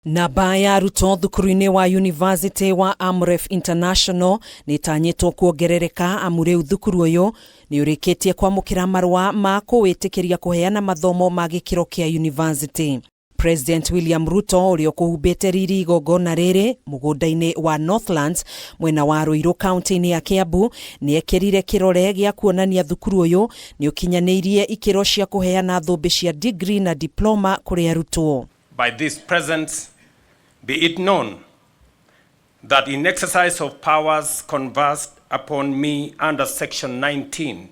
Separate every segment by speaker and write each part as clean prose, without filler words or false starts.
Speaker 1: Namba ya arutwo thukuru-inĩ wa University wa Amref International nĩ ĩtanyĩtwo kuongerereka amu rĩu thukuru ũyũ nĩ ũrĩkĩtie kwamũkĩra marũa ma kũwĩtĩkĩria kũheana mathomo ma gĩkĩro kĩa university. President William Ruto ũrĩa ũkũhumbĩte riri igongona rĩrĩ mũgũnda-inĩ wa Northlands mwena wa Ruiru kaunti-inĩ ya Kiambu nĩ ekĩrire kĩrore gĩa kuonania thukuru ũyũ nĩ ũkinyanĩirie ikĩro cia kũheana thũmbĩ cia degree na diploma kũrĩ arutwo.
Speaker 2: By this presence, be it known that in exercise of powers conversed upon me under Section 19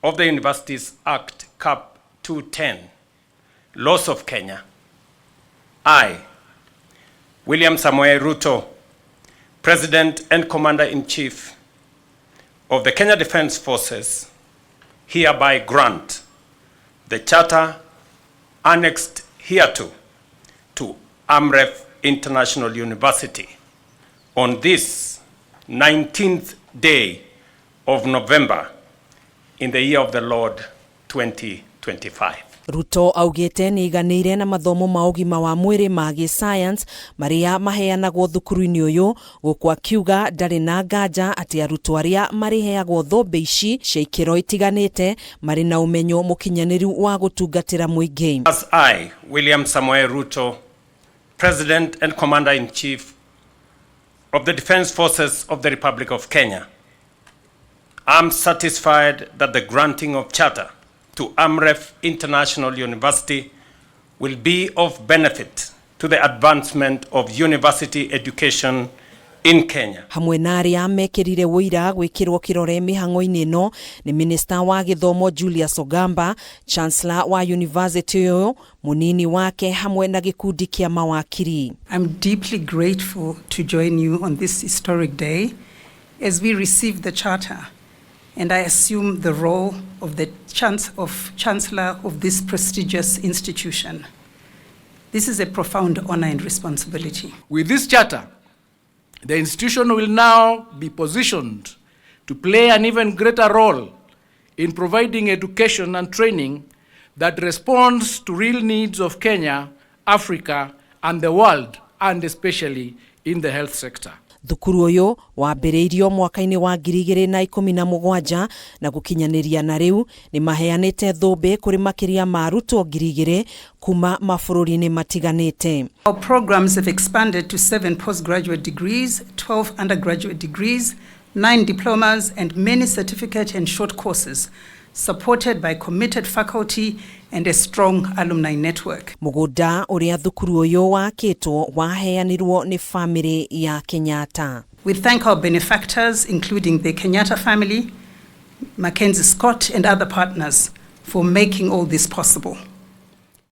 Speaker 2: of the Universities Act, Cap 210, Laws of Kenya, I, William Samoei Ruto, President and Commander-in-Chief of the Kenya Defence Forces, hereby grant the charter annexed hereto to AMREF International University on this 19th day of November in the year of the Lord 2025.
Speaker 1: Ruto augĩte nĩ iganĩire na mathomo ma ũgima wa mwĩrĩ ma gĩ-science marĩa maheanagwo thukuru-inĩ ũyũ, gũkũ akiuga ndarĩ na nganja atĩ arutwo arĩa marĩheagwo thũmbĩ ici cia ikĩro itiganĩte marĩ na ũmenyo mũkinyanĩru wa gũtungatĩra mũingĩ.
Speaker 2: As I, William Samoei Ruto, President and Commander-in-Chief of the Defense Forces of the Republic of Kenya, am satisfied that the granting of charter to AMREF International University will be of benefit to the advancement of university education in Kenya.
Speaker 1: Hamwe na arĩa mekĩrire ũira gwĩkĩrwo kĩrore mĩhang'o-inĩ ĩno nĩ minista wa gĩthomo Julius Ogamba, Chancellor wa university ũyũ, mũnini wake hamwe na gĩkundi kĩa mawakiri.
Speaker 3: I'm deeply grateful to join you on this historic day as we receive the charter and I assume the role of the of Chancellor of this prestigious institution. This is a profound honor and responsibility.
Speaker 4: With this charter, the institution will now be positioned to play an even greater role in providing education and training that responds to real needs of Kenya, Africa, and the world, and especially in the health sector.
Speaker 1: Thukuru ũyũ wambĩrĩirio mwaka-inĩ wa 2017 na gũkinyanĩria na rĩu nĩ maheanĩte thũmbĩ kũrĩ makĩria ma arutwo 2000 kuma mabũrũri-inĩ matiganĩte.
Speaker 3: Our programs have expanded to 7 postgraduate degrees, 12 undergraduate degrees, 9 diplomas, and many certificate and short courses, supported by committed faculty and a strong alumni network.
Speaker 1: Mũgũnda ũrĩa thukuru ũyũ wakĩtwo waheanirwo nĩ famĩlĩ ya Kenyatta.
Speaker 3: We thank our benefactors, including the Kenyatta family, Mackenzie Scott, and other partners, for making all this possible.